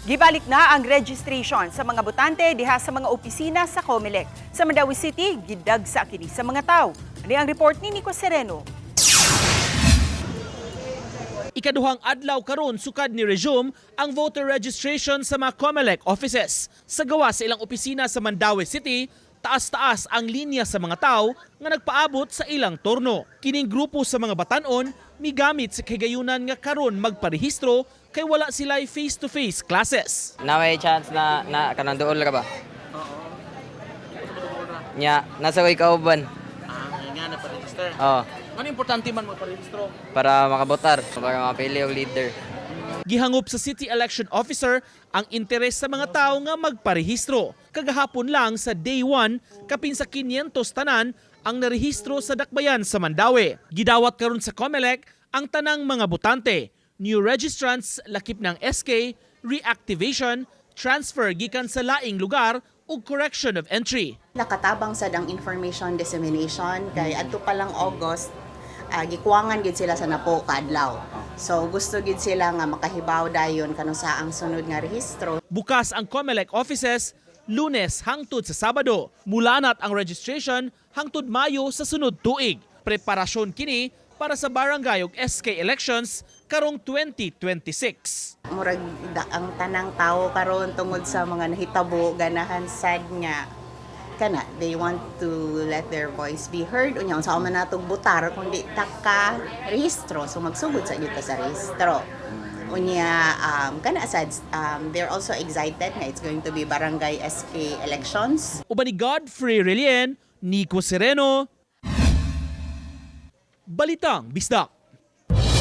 Gibalik na ang registration sa mga botante diha sa mga opisina sa COMELEC. Sa Mandaue City, gidagsa kini sa mga tao. Ani ang report ni Nico Sereno. Ikaduhang adlaw karon sukad ni resume ang voter registration sa mga COMELEC offices. Sa gawa sa ilang opisina sa Mandaue City, taas-taas ang linya sa mga tao nga nagpaabot sa ilang turno. Kining grupo sa mga batanon migamit sa kahigayunan nga karon magparehistro kay wala sila face-to-face classes. Na may chance na na kanang duol ka ba? Oo. Nya, nasa ko'y kauban. Ah, nga na pa-register. Oo, Ano importante man magparehistro? Para makabotar, para mapili og leader. Gihangop sa City Election Officer ang interes sa mga tao nga magparehistro. Kagahapon lang sa day 1, kapin sa 500 tanan ang narehistro sa dakbayan sa Mandaue. Gidawat karon sa COMELEC ang tanang mga botante, new registrants lakip ng SK, reactivation, transfer gikan sa laing lugar ug correction of entry. Nakatabang sad ang information dissemination kay adto pa lang August, gikuwangan gid sila sa napo kaadlaw. So gusto gid sila nga makahibaw dayon kanusa ang sunod nga rehistro. Bukas ang COMELEC offices Lunes hangtod sa Sabado. Mulanat ang registration hangtod Mayo sa sunod tuig. Preparasyon kini para sa barangay ug SK elections karong 2026. Murag ang tanang tao karon tungod sa mga nahitabo, ganahan sad nga kana they want to let their voice be heard. Unya, unsa man natong botar kung di ta ka rehistro? So magsugod sa gyud ta sa rehistro. Unya, kana sad, they're also excited nga it's going to be barangay SK elections. Uban ni Godfrey Relien, Nico Sereno, Balitang Bisdak.